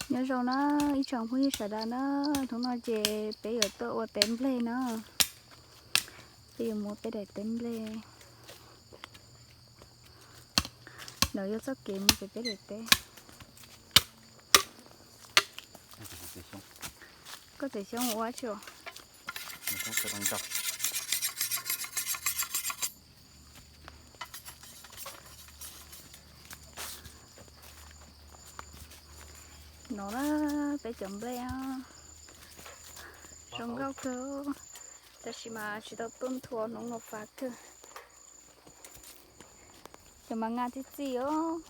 Nyob zoo na ib tsoom phooj ywg sawv daws na, hnub no ces peb yuav tuaj ua teb nplej na. Peb yuav muab peb daim teb nplej, no yog txoj kev mus pem peb daim teb. Koj txiav xyoob ua tsi? No na, peb cov nplej zoo nkauj kawg, tab sis mas tsis tau tuaj nthua, hnub no fav kawg. Cov mas nag txi txi os,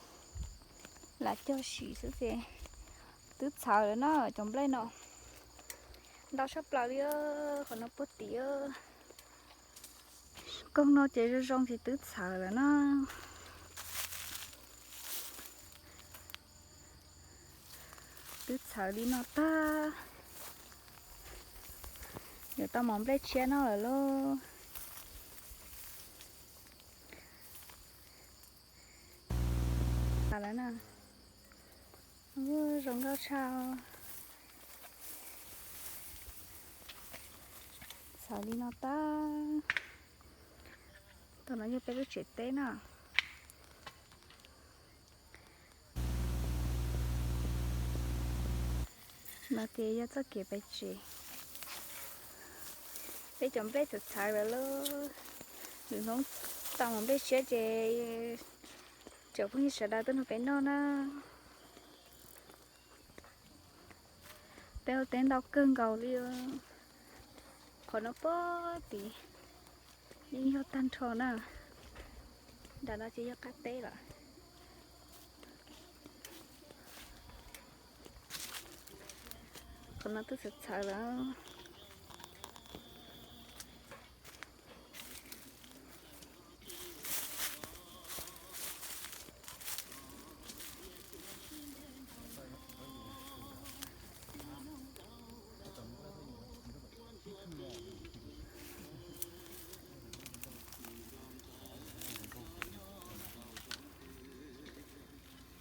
lam cog sim xwb ces twb txhawv lawm na cov nplej no. Ntau tshaj plaws li, qhov no puag tim koog no ces zoo zoo ces twb txhawv lawm na. Twb txhawv li no tag, yuav tau mov nplej tshiab noj lawm lauj. Lawm na, zoo nkauj tshaj. Txhawv li no tag. Tam no yog peb lub tsev teb na. No ces yog txoj kev pem tsev. Peb cov nplej txhawv txhawv lawm lauj. Lwm hnub tau mov nplej tshiab ces tsoom phooj ywg sawv daws tuaj nrog peb noj na. Peb ua teb ntau kawg nkaus li. Qhov no puag tim yeej yog tag nrho na. Nram no ces yog qab teb lawm. Qhov no twb txhawv txhawv lawm.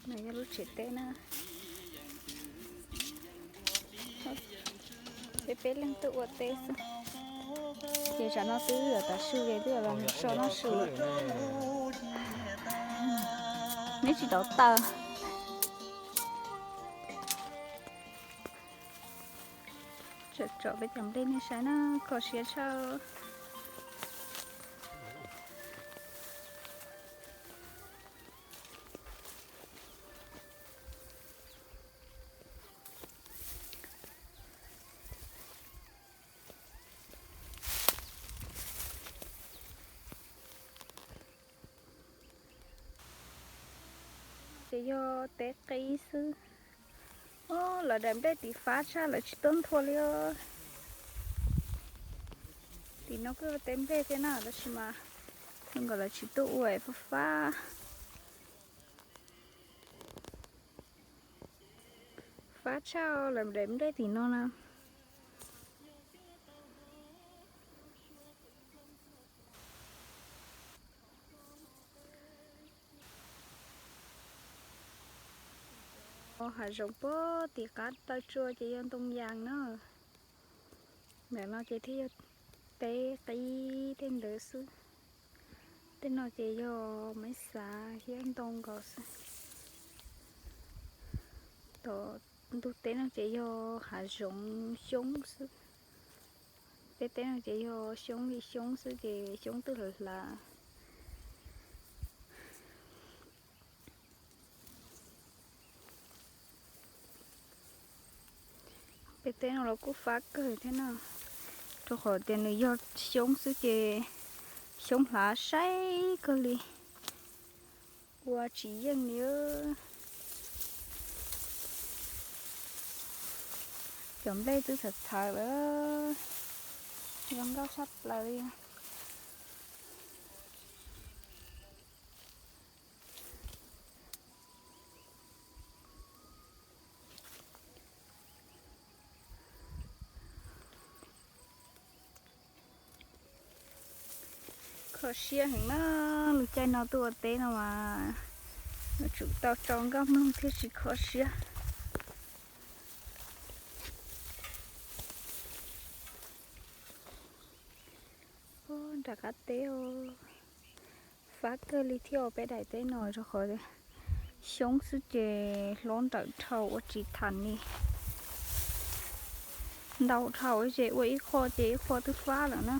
No yog lub tsev teb na. Peb peb leeg tuaj ua teb xwb. Ces tsam no twb yuav tav su es twb yuav los so noj su lawm. Neb tsis tau taws. Tsom tsom peb cov nplej nej saib na, kho siab tshaj. Ces yog teb qib xwb. Lawv daim nplej tim fab tshaj, lawv tsis tuaj nthua li os. Tim no kuj yog teb nplej thiab na, tab sis mas zoo nkaus lawv tsis tuaj ua, fab fab. Fab tshaj, lawv daim nplej tim no na. Hav zoov puag tim qab taw tsua ces yog ntoo yas na. Ntawm no ces thiaj yog teb qib tej ntawd xwb. Tej no ces yog maiv xav thiab ntoo nkaus xwb. Tom ntug teb no ces yog hav zoov xyoob xwb. Peb teb no ces yog xyoob li xyoob xwb ces xyoob twb hlav hlav. Peb teb no los kuj fab kawg thiab no, rau qhov tias nws yog xyoob xwb ces xyoob hlav saib kawg li, ua tsis yeej li. Cov nplej twb txhawv txhawv lawm, zoo nkauj tshaj plaws li. Kho siab heev na, lub caij no tuaj ua teb no mas yuav tsum tau tso nkauj mloog thiaj tsis kho siab. rov qab teb os. Fab kawg li thiab os peb daim teb no rau qhov xyoob xwb ces hlob nrawm dhau ua tsis tham li. Ntau dhau ces ua ib qho ces ib qho twb fab lawm na.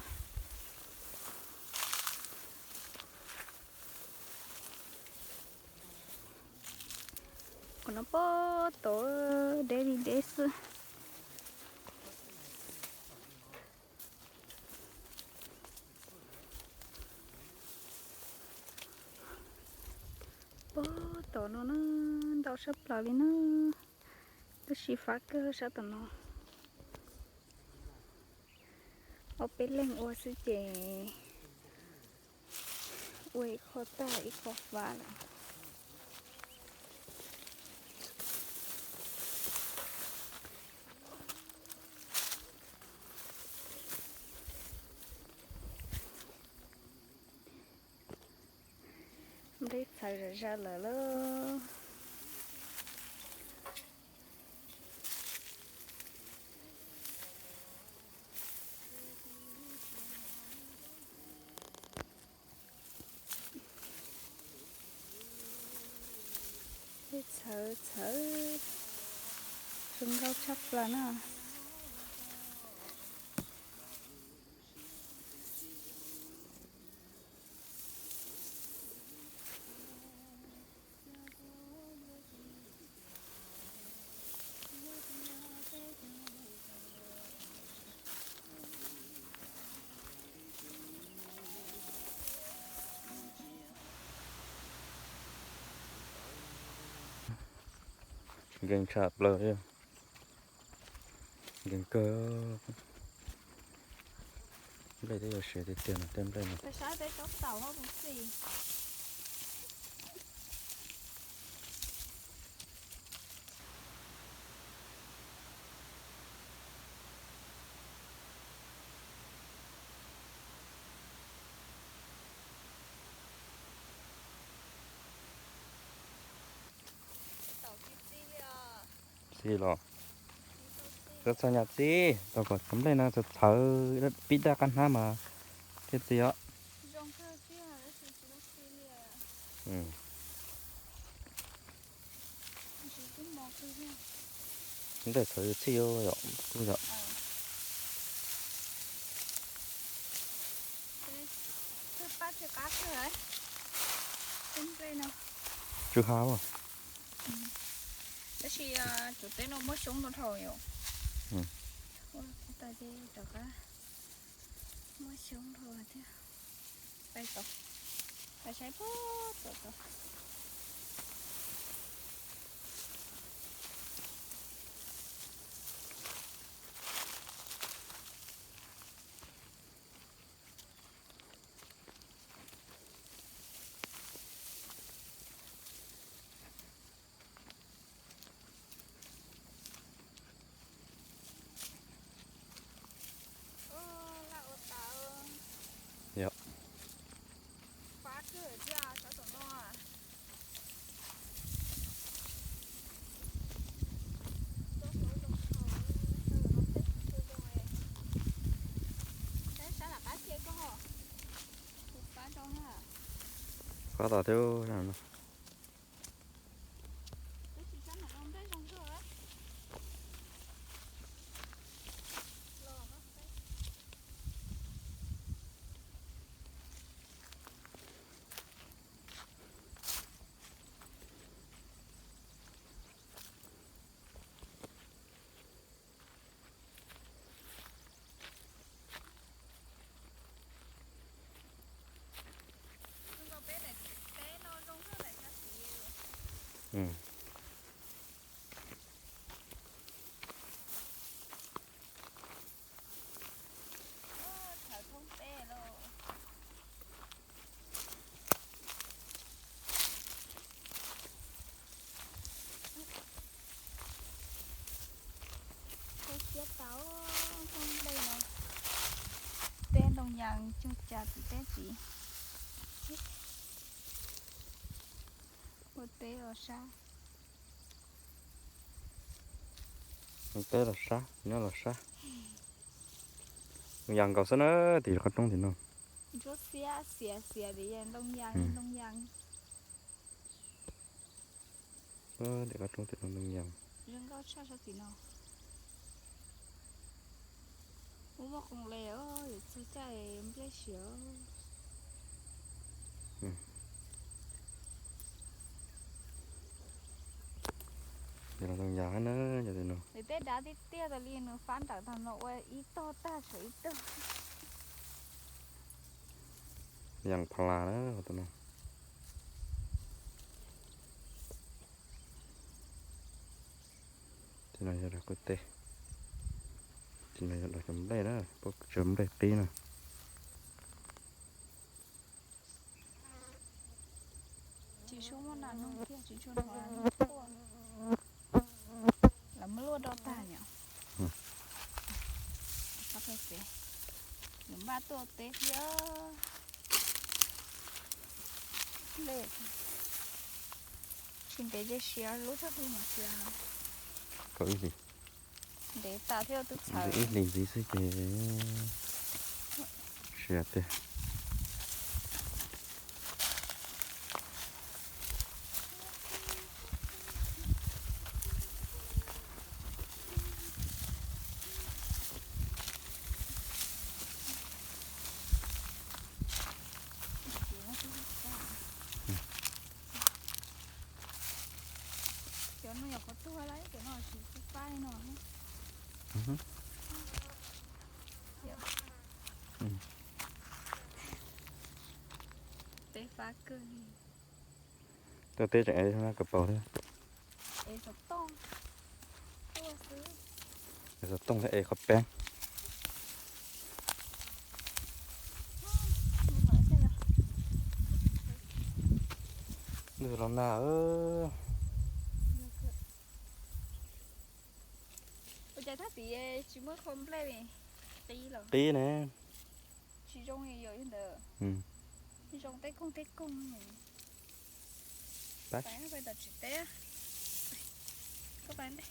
Qhov no puag tod deb li deb xwb. Puag tom no na, ntau sab plaws li na, tab sis fab kawg sab tom no. Ob peb leeg ua xwb ces ua ib qho tag ib qho fab lawm. Nplej txhawv zam zam lawm lauj. Nplej txhawv txhawv, zoo nkauj tshaj plaws na. Nkees tshaj plaws li. Nkees kawg. Nplej twb yuav siav tiag tiag no tej nplej no. Txi los? Txawv txawv nyaj txi, tau kom cov nplej no txawv txawv pib daj qab hnab mas thiaj txi os. Nplej txawv txhij yom, kuj yom. Tsw ha as. Tab sis cov teb no muaj xyoob no dhau yom. Ua tas ces rov qab muaj xyoob dhau thiab. Pais tod, pais saib puag tom tod. Yog. Qab tod thiab no. Tau muaj nplej no, teb ntoo yas cuag cas tim teb tid. Ua teb los sab, ua teb los sab, nyob los sab. Ntoo yas nkaus xwb na, tim qhov roob tim no. Ntsuab xiab xiav xiav li ntoo yas ntoo yas. Ua, daim qab roob tim no ntoo yas. Zoo nkauj tshaj sab tim no. Ua muaj qoos les os, yuav txog caij nplej siav. Ntoo yas na, cov tim no. Nws tej dav tiag tiag tas li, nws fab nrawm tag no ua ib tog tag tshuav ib tog. Yas pha las na, tus no. Tim no yog daim qwj teb. Tim no yog daim cov nplej na, puab tsaws nplej qib na. Tsis tshua muaj nas noog kiag, tsis tshua hnov nas noog tuaj. Lawv muab luaj do tag yom. Lawv npaj tuaj teb thiab. Tsis ntev ces siav, lub tshaj hli mas siav. Kaum ib hlis. Ntev tas thiab twb txhawv. Ib hlis ntxiv xwb ces siav tiag. Cov no yog qhov tuag lawm, cov no tsis pab li no. Teb fab kawg li. Tuaj teb tseem ev kawg paug thiab. Ev xov tooj thiab ev qhov peeb. Ntuj los nag. Ua cas thaj tim tsis muaj qhov nplej li? Qib los? Qib ne. Tsis zoo li yus ntawd. Zoo tej koog tej koog. Pais tsis teb. Koj pais ntej.